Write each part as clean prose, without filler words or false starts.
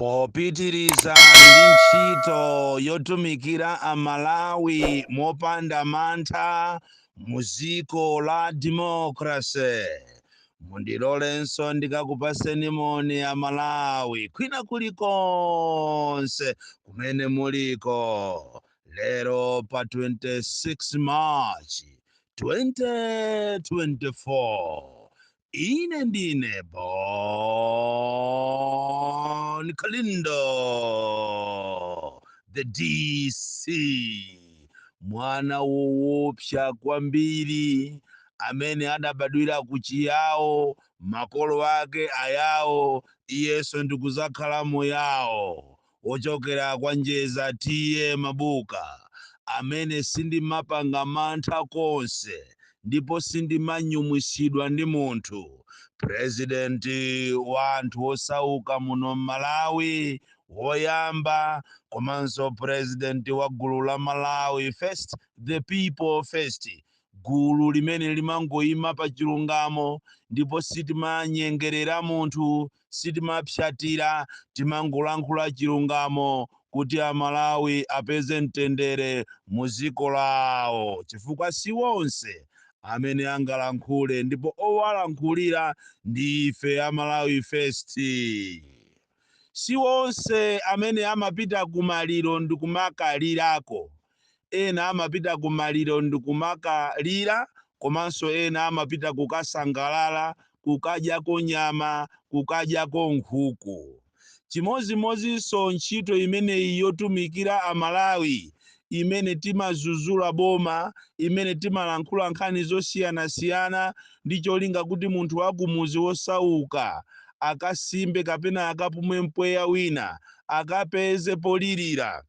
Popitiriza ndi ntchito yotumikira Amalawi mopanda mantha mu dziko la democracy, mundilolenso ndikakupaseni moni Amalawi kwina kulikonse kumene muliko lero pa 26 March 2024. Ine ndine Bon Kalindo, the DC, mwana woopsa kwambiri amene adabadwira ku Chiyawo, makolo ake Ayawo, iyenso ndikuzakhala Muyawo, wochokera kwa Njeza T/A Mabuka, amene sindimapanga mantha konse ndipo sindimanyumwisidwa ndi munthu, purezidenti wa anthu osauka muno Malawi woyamba, komanso purezidenti wa gulu la Malawi First, the People First, gulu limene limangoyima pa chilungamo ndipo sitimanyengerera munthu, sitimapsatira, timangolankhula chilungamo kuti Amalawi apeze mtendere mu dziko lawo, chifukwa si wonse amene angalankhule ndipo owalankhulira ndi ife Amalawi First. Si wonse amene amapita kumaliro ndikumakalirako. Ena amapita kumaliro ndikumakalira, komanso ena amapita kukasangalala, kukadyako nyama, kukadyako nkhuku. Chimozimozinso ntchito imeneyi yotumikira Amalawi, imene timazuzula boma, imene timalankhula nkhani zosiyanasiyana ndi cholinga kuti munthu wakumuzi wosauka akasimbe kapena akapume mpweya wina, akapeze polirira.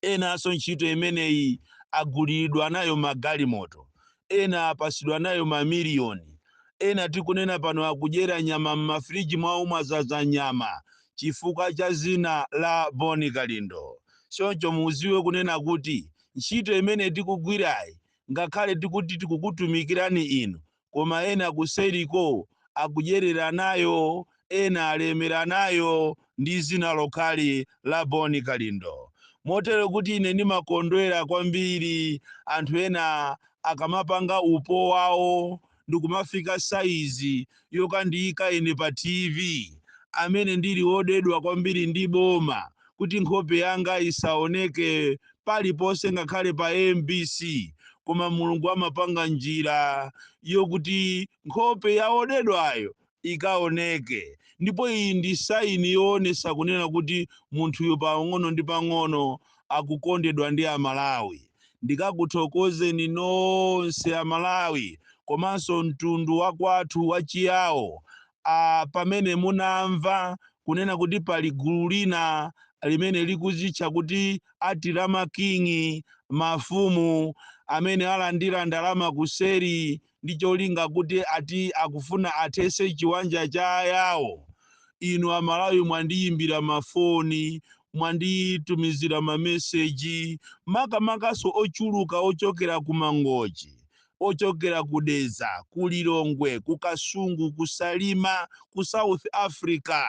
Enanso ntchito imeneyi agulidwa nayo magalimoto, ena apasidwa nayo mamiliyoni, ena tikunena pano akudyera nyama m'mafriji mwawo, mwazaza nyama chifukwa cha zina la Boni Kalindo. Choncho muziwe kunena kuti ntchito imene tikugwirayi, ngakhale tikuti tikukutumikirani inu, koma ena kuseriko akudyerera nayo, ena alemera nayo ndi zina lokhali la Boni Kalindo. Motero kuti ine ndimakondwera kwambiri anthu ena akamapanga upo wawo ndikumafika saizi yokandiyika ine pa TV, amene ndili wodedwa kwambiri ndi boma kuti nkhope yanga isaoneke paliponse, ngakhale pa MBC. Koma Mulungu amapanga njira yokuti nkhope ya wodedwayo ikaoneke, ndipo iyi ndi saini yoonesa kunena kuti munthuyo pang'ono ndi pang'ono akukondedwa ndi Amalawi. Ndikakuthokozeni nonse Amalawi, komanso mtundu wa kwathu wa Chiyawo, pamene munamva kunena kuti pali gulu lina limene likuzitcha kuti ati la makingi, mafumu amene alandira ndalama kuseri ndi cholinga kuti ati akufuna athese chiwanja cha Ayawo. Inu Amalawi mwandiyimbira mafoni, mwanditumizira mameseji, makamakaso ochuluka ochokera ku Mangochi, ochokera ku Dedza, ku Lilongwe, ku Kasungu, ku Salima, ku South Africa,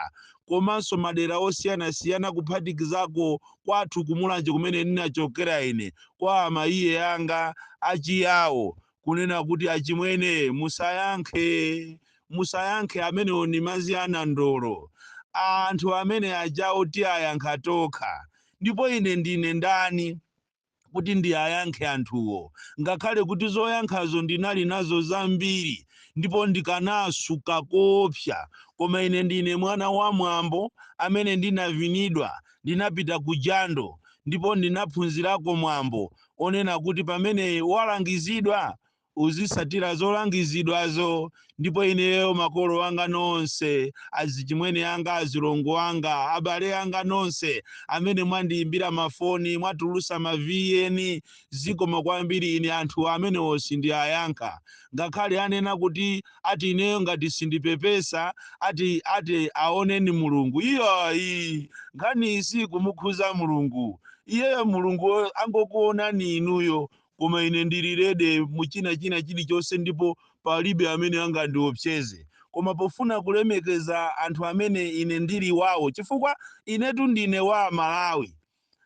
komanso madera osiyanasiyana, kuphatikizako kwathu kumulanje kumene ndinachokera ine kwa amayiye anga Achiyawo, kunena kuti achimwene, musayankhe, musayankhe, amenewo ni mazi anandolo. Anthu amene ajawo tiayankha tokha. Ndipo ine ndine ndani kuti ndiyayankhe anthuwo, ngakhale kuti zoyankhazo ndinali nazo zambiri ndipo ndikanasuka koopsa? Koma ine ndine mwana wa mwambo amene ndinavinidwa, ndinapita ku jando ndipo ndinaphunzirako mwambo onena kuti pamene walangizidwa uzisatira zolangizidwazo. Ndipo ineyo makolo anga nonse, azichimwene anga, azilongo anga, abale anga nonse amene mwandiyimbira mafoni, mwatulusa ma VN, zikoma kwambiri. Ine anthu amenewo sindiyayankha, ngakhale anena kuti ati ineyo ngati sindipepesa ati aoneni Mulungu. Iyayi, nkhani isi kumukhuza Mulungu, iyeyo Mulungu angokuonani inuyo. Koma ine ndili ready muchina china chilichonse ndipo palibe amene angandiopseze. Koma pofuna kulemekeza anthu amene ine ndili wawo, chifukwa inetu ndine wa Malawi,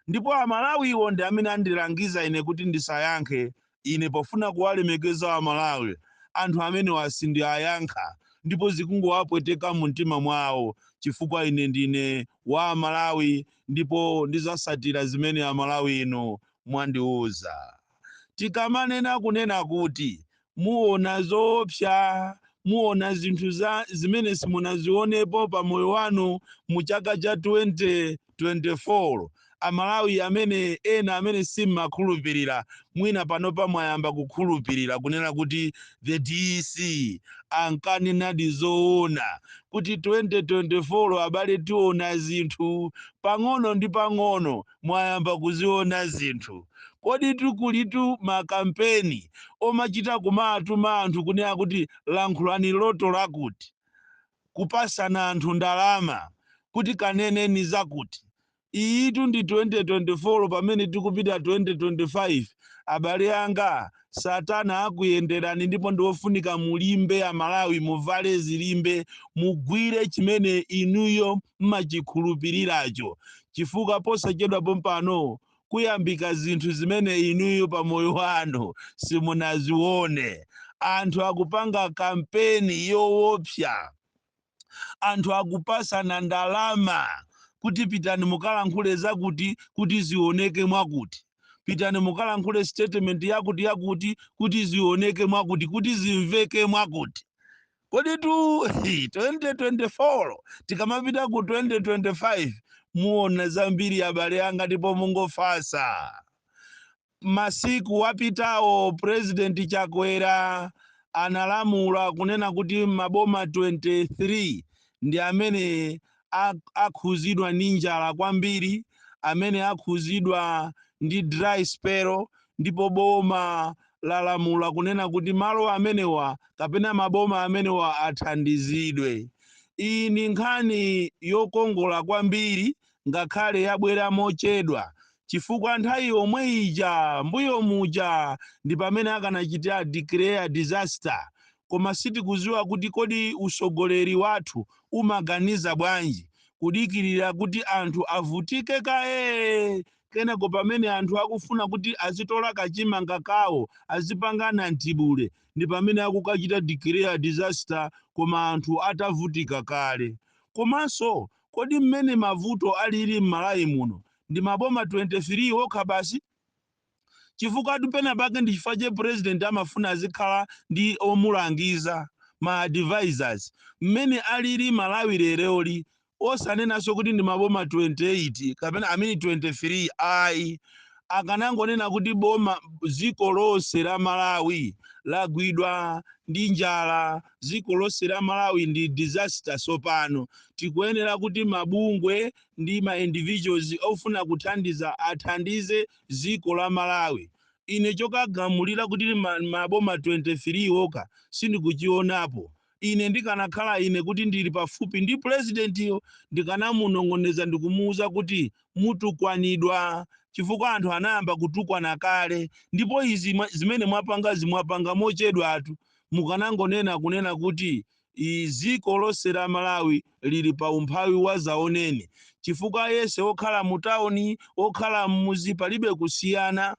ndipo Amalawiwo ndi amene andilangiza ine kuti ndisayankhe. Ine pofuna kuwalemekeza Amalawi, anthu amene sindiayankha, ndipo zikungowapweteka mu mtima mwawo, chifukwa ine ndine wa Amalawi ndipo ndizasatira zimene Amalawi inu mwandiuza. Tikamanena kunena kuti muona zoopsa, muona zinthu za zimene simunazionepo pa moyo wanu mu chaka cha 2024, Amalawi amene ena amene simmakhulupirira, mwina panopa mwayamba kukhulupirira kunena kuti the DC ankanenadi zoona kuti 2024, abale, tiona zinthu pang'ono ndi pang'ono. Mwayamba kuziona zinthu. Kodi tikulitu makampeni omachita kumatuma anthu kunena kuti lankhulani loto lakuti, kupasana anthu ndalama kuti kaneneni zakuti? Iyitu ndi 2024, pamene tikupita 2025. Abale anga, satana akuyenderani, ndipo ndiofunika mulimbe. Amalawi, muvale zilimbe, mugwire chimene inuyo mmachikhulupiriracho, chifukwa posachedwa pompano kuyambika zinthu zimene inuyo pa moyo wanu simunazione. Anthu akupanga kampeni yoopsa, anthu akupasana ndalama kuti pitani mukalankhule zakuti kuti zioneke mwakuti, pitani mukalankhule statement yakuti yakuti kuti zioneke mwakuti, kuti zimveke mwakuti. Kodi tu 2024 tikamapita ku 2025 muona zambiri, abale anga, ndipo mungofasa. Masiku wapitawo President Chakwera analamula kunena kuti maboma 23 ndi amene akhuzidwa ndi njala kwambiri, amene akhuzidwa ndi dry spell, ndipo boma lalamula kunena kuti malo amenewa kapena maboma amenewa athandizidwe. Iyi ndi nkhani yokongola kwambiri, ngakhale yabwera mochedwa, chifukwa nthawi yomwe ija mbuyo muja ndi pamene akanachita declare disaster. Koma sitikuziwa kuti kodi usogoleri wathu umaganiza bwanji, kudikirira kuti anthu avutike kaye, kenako pamene anthu akufuna kuti azitola kachimanga kawo, azipangana mtibule, ndi pamene akukachita declare disaster, koma anthu atavutika kale. Komanso kodi mmene mavuto alili m'Malawi muno ndi maboma 23 okha basi? Chifukwa pena pake ndi chifukwa che president amafuna azikhala ndi omulangiza, ma advisors. Mmene alili Malawi leroli, osanenanso kuti ndi maboma 28 kapena amene 23, ayi, akanangonena kuti boma, dziko lonse la Malawi lagwidwa ndi njala, dziko lonse la Malawi ndi disaster. Sopano tikuyenera kuti mabungwe ndi ma individuals ofuna kuthandiza athandize dziko la Malawi. Ine chokagamulira kuti maboma 23 okha sindikuchionapo. Ine ndikanakhala ine kuti ndili pafupi ndi presidentiyo, ndikanamunong'oneza ndikumuwuza kuti mutukwanidwa, chifukwa anthu anayamba kutukwana kale, ndipo izi zimene mwapangazi mwapanga mochedwatu. Mukanangonena kunena kuti dziko lonse la Malawi lili pa umphawi wa zaoneni, chifukwa yense okhala mu tawuni, okhala mmuzi, palibe kusiyana.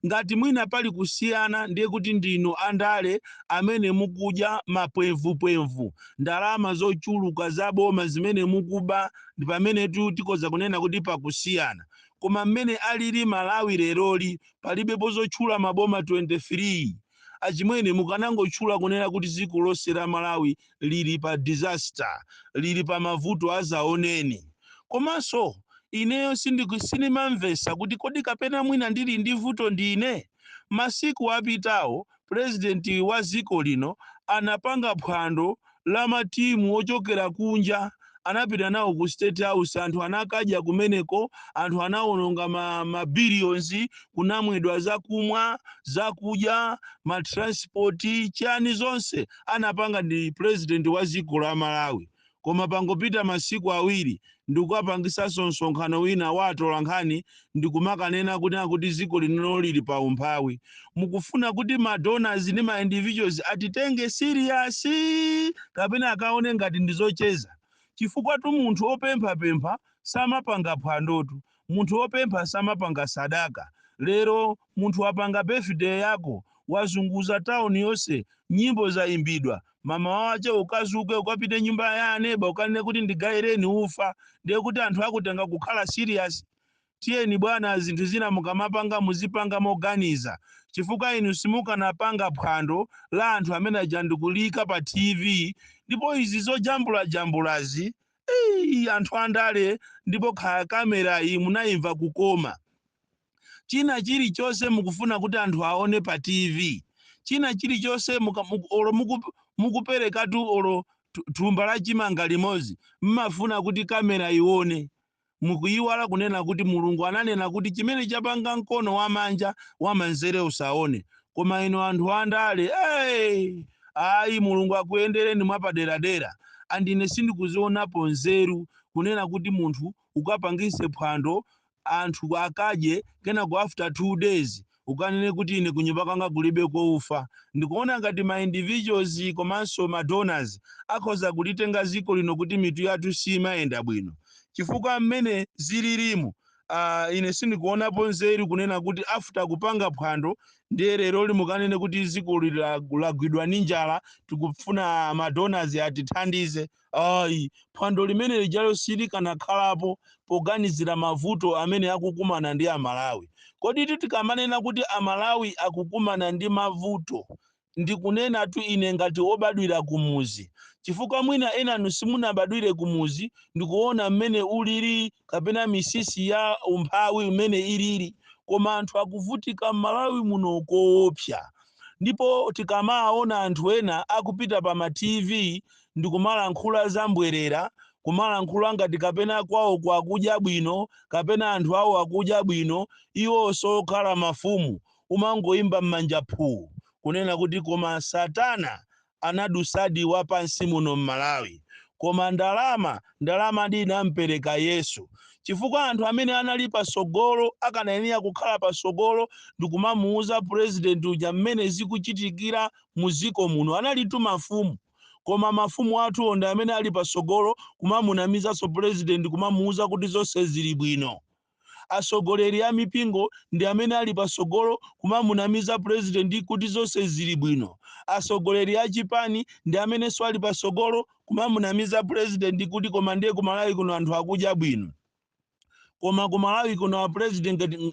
Ngati mwina pali kusiyana, ndiye kuti ndinu andale amene mukudya mapwemvupwemvu, ndalama zochuluka za boma zimene mukuba, ndi pamene tikoza kunena kuti pakusiyana. Koma mmene alili Malawi leroli, palibepo zotchula maboma 23. Achimwene, mukanangotchula kunena kuti dziko lonse la Malawi lili pa disaster, lili pa mavuto azaoneni. Komanso ineyo sindimamvesa kuti kodi kapena mwina ndili ndi vuto ndine. Masiku apitawo purezidenti wa dziko lino anapanga phwando la matimu ochokera kunja, anapita nawo ku State House, anthu anakadya kumeneko, anthu anawononga ma billions, kunamwedwa zakumwa, zakudya, ma transport, chani, zonse anapanga ndi president wa dziko la Malawi. Koma pangopita masiku 2 ndikukapangisanso msonkhano wina wa atolankhani ndikumakanena kuti dziko lino lili pa umphawi. Mukufuna kuti ma donors ndi ma individuals atitenge serious kapena akaone ngati ndizocheza? Chifukwa tu munthu opemphapempha samapanga phwandotu, munthu opempha samapanga sadaka. Lero munthu wapanga birthday yako, wazunguza town yonse, nyimbo zayimbidwa, mama wache ukazuke ukapite nyumba ya aneba ukanene kuti ndigayireni ufa, ndiye kuti anthu akutenga kukhala serious? Tiyeni bwana, zinthu zina mukamapanga muzipanga moganiza, chifukwa inu simukanapanga phwando la anthu amene aja ndikulika pa TV. Ndipo izi zojambulajambulazi, anthu andale, ndipo khala kamera iyi munayimva kukoma. China chilichonse mukufuna kuti anthu aone pa TV, china chilichonse olo mukuperekatu olo thumba la chimanga limodzi, mmafuna kuti kamera ione. Mukuyiwala kunena kuti Mulungu ananena kuti chimene chapanga mkono wamanja, wamanzere usaone. Koma inu anthu andale, hey, ayi, Mulungu akuyendereni mwapaderadera. Andine sindikuzionapo nzeru kunena kuti munthu ukapangise phwando, anthu akadye, kenako after 2 days ukanene kuti ine kunyumba kwanga kulibe koufa. Ndikuona ngati ma individuals komanso ma donors akhoza kulitenga dziko lino kuti mitu yathu simayenda bwino, chifukwa mmene zililimu, ine sindikuonapo nzeru kunena kuti after kupanga phwando ndiye lero limukanene kuti dziko lagwidwa ndi njala, tikufuna ma donors atithandize. Ayi, phwando limene lijalo silikanakhalapo poganizira mavuto amene akukumana ndi Amalawi. Kodi tikamanena kuti Amalawi akukumana ndi mavuto, ndikunena tu ine ngati wobadwira kumuzi, chifukwa mwina enanu simunabadwire kumuzi ndikuona mmene ulili kapena misisi ya umphawi umene ilili. Koma anthu akuvutika m'Malawi muno koopsa. Ndipo tikamaona anthu ena akupita pa ma TV ndikumalankhula zambwerera, kumalankhula ngati kapena kwawo kwakudya bwino kapena anthu awo akudya bwino, iwo sokhala mafumu, umangoyimba m'manja phuu kunena kuti koma satana anadusadi wapansi muno m'Malawi. Koma ndalama ndi inampereka Yesu, chifukwa anthu amene anali pasogolo akanayenera kukhala pasogolo ndikumamuuza president uja mmene zikuchitikira muziko muno analitu mafumu. Koma mafumu athu ndi amene ali pasogolo kumamunamizanso president, kumamuuza kuti zonse zili bwino. Atsogoleri a mipingo ndi amene ali pasogolo kumamunamiza president kuti zonse zili bwino. Atsogoleri a chipani ndi amenenso ali pasogolo kumamunamiza president kuti koma ndiye kumalawi kuno anthu akudya bwino. Koma kumalawi kuno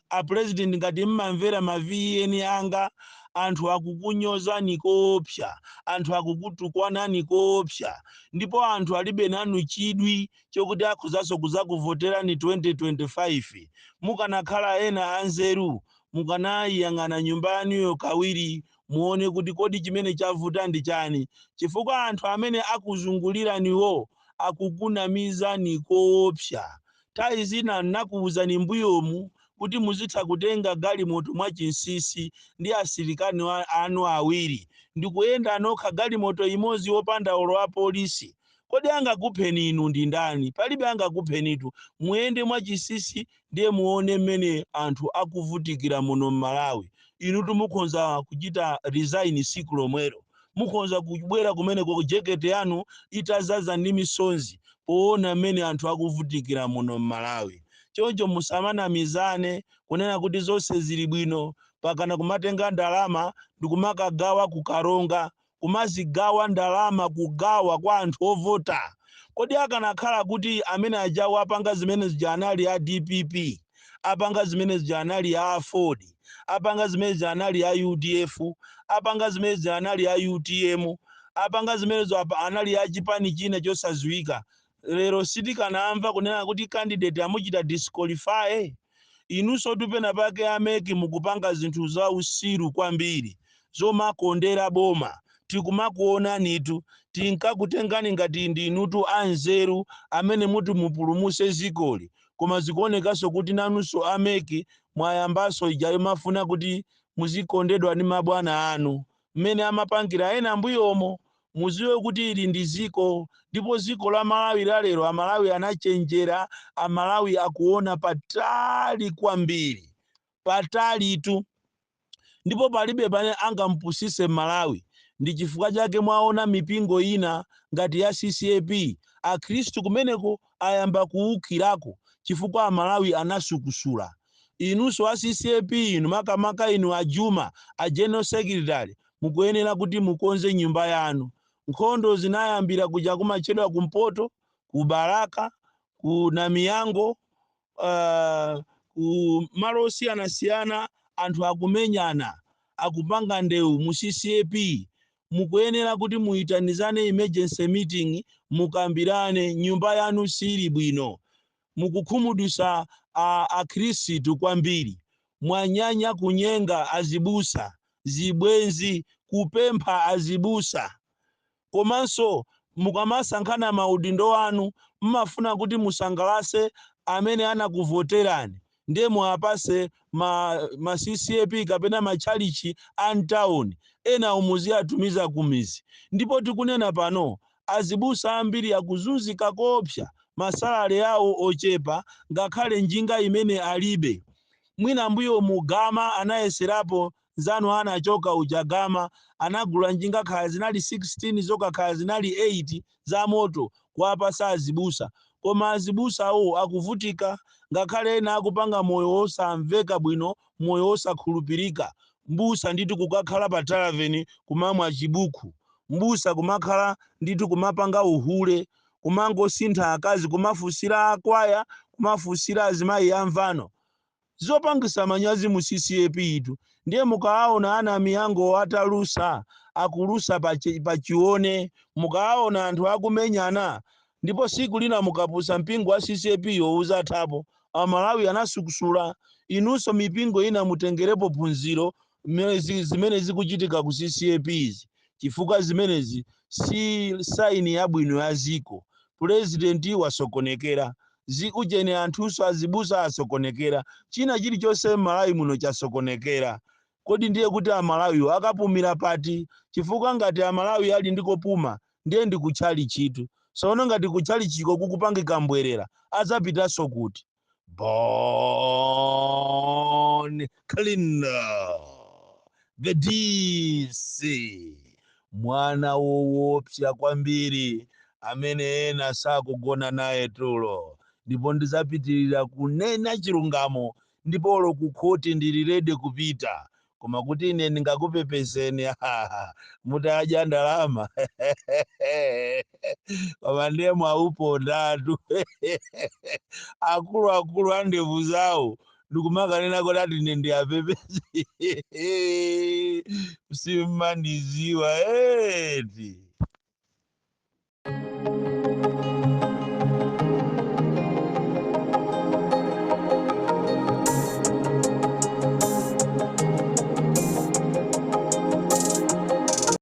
a president, ngati mmamvera ma VN anga, anthu akukunyozani koopsa, anthu akukutukwanani koopsa, ndipo anthu alibe nanu chidwi chokuti akhozanso kuzakuvoterani 2025. Mukanakhala ena anzeru, mukanayiyang'ana nyumba yanuyo kawiri, muone kuti kodi chimene chavuta ndi chani, chifukwa anthu amene akuzunguliraniwo akukunamizani koopsa. Nthawi zina nakuwuzani mbuyomu kuti muzitha kutenga galimoto mwachinsinsi ndi asilikali anu awiri ndikuyenda nokha galimoto imodzi wopanda olo apolisi. Kodi angakupheni inu ndi ndani? Palibe angakuphenitu. Muyende mwachinsinsi ndiye muone mmene anthu akuvutikira muno m'Malawi. Inutu mukhonza kuchita resign siku lomwelo, mukhonza kubwera kumeneko jekete yanu itazaza ndi misonzi poona mmene anthu akuvutikira muno m'Malawi. Choncho musamanamizane kunena kuti zonse zili bwino, pakana kumatenga ndalama ndikumakagawa kukaronga, kumazigawa ndalama, kugawa kwa anthu ovota. Kodi akanakhala kuti amene ajawo apanga zimene zija anali a DPP, apanga zimene zija anali a AFORD, apanga zimene zija anali a UDF, apanga zimene zija anali a UTM, apanga zimenezo anali a chipani china chosadziwika, lero sitikanamva kunena kuti candidate amuchita disqualify? Inunso tupena pake a MEC mukupanga zinthu za usiru kwambiri zomakondera boma. Tikumakuonanitu, tinkakutengani ngati ndinutu anzeru amene muti mupulumuse zikoli, koma zikuonekanso kuti nanunso a MEC mwayambanso ija mafuna kuti muzikondedwa ndi mabwana anu mmene amapangira ena mbuyomo. Muziwe kuti ili ndi ziko, ndipo ziko la Malawi lalero, Amalawi anachenjera. Amalawi akuona patali kwambiri, patalitu, ndipo palibe pane angampusise Malawi. Ndi chifukwa chake mwaona mipingo ina ngati ya CCAP, Akhristu kumeneko ayamba kuwukirako, chifukwa Amalawi anasukusula. Inunso a CCAP, inu makamaka inu a Juma, a general secretary, mukuyenera kuti mukonze nyumba yanu. Nkhondo zinayambira kuja kumatchedwa kumpoto, ku Balaka, ku Namiyango, ku malo osiyanasiyana. Anthu akumenyana, akupanga ndewu mu CCAP. Mukuyenera kuti muyitanizane emergency meeting, mukambirane. Nyumba yanu sili bwino, mukukhumudwisa akhristu kwambiri. Mwanyanya kunyenga azibusa, zibwenzi, kupempha azibusa. Komanso mukamasankhana maudindo anu, mmafuna kuti musangalase amene anakuvoterani, ndiye muwapase ma CCAP kapena matchalichi a mtawuni, ena muziyatumiza kumizi. Ndipo tikunena pano, azibusa ambiri akuzunzika kopsa, ma salary awo ochepa, ngakhale njinga imene alibe. Mwina mbuyo mugama anayeserapo nzanu anachoka uja Gama, anagula njinga, khala zinali 16 zoka, khala zinali 8 za moto, kuwapasa azibusa. Koma azibusawo akuvutika, ngakhale ena akupanga moyo wosamveka bwino, moyo wosakhulupirika. Mbusa ndithu kukakhala pa tavern kumamwa chibuku, mbusa kumakhala ndithu kumapanga uhule, kumangosintha akazi, kumafusira akwaya, kumafusira azimayi amvano, zopangisa manyazi mu CCAP itu. Ndiye mukawaona ana miyango atalusa, akulusa pachione, mukawaona anthu akumenyana, ndipo siku lina mukapusa, mpingo wa CCAP yo uzathapo. Amalawi anasukusula. Inunso mipingo ina mutengerepo phunziro zimene zikuchitika ku CCAP izi, chifukwa zimenezi si sign yabwino ya ziko. Purezidenti wasokonekera, zikuchene, anthunso azibusa asokonekera, china chilichonse m'Malawi muno chasokonekera. Kodi ndiye kuti Amalawiwo akapumira pati? Chifukwa ngati Amalawi ali ndikopuma, ndiye ndi kutchali chitu. Sono ngati kutchali chiko kukupangika mbwerera, adzapitanso kuti? Bon Kalindo, the DC, mwana woopsa kwambiri amene ena sakugona naye tulo. Ndipo ndidzapitirira kunena chilungamo, ndipo olo kukhoti ndili ready kupita. Koma kuti ine ndingakupepeseni mutadya ndalama, koma ndiye mwaupondatu. Akuluakulu a ndevu zawo ndikumakanena kuti ati ine ndiyapepese, simmandiziwa eti.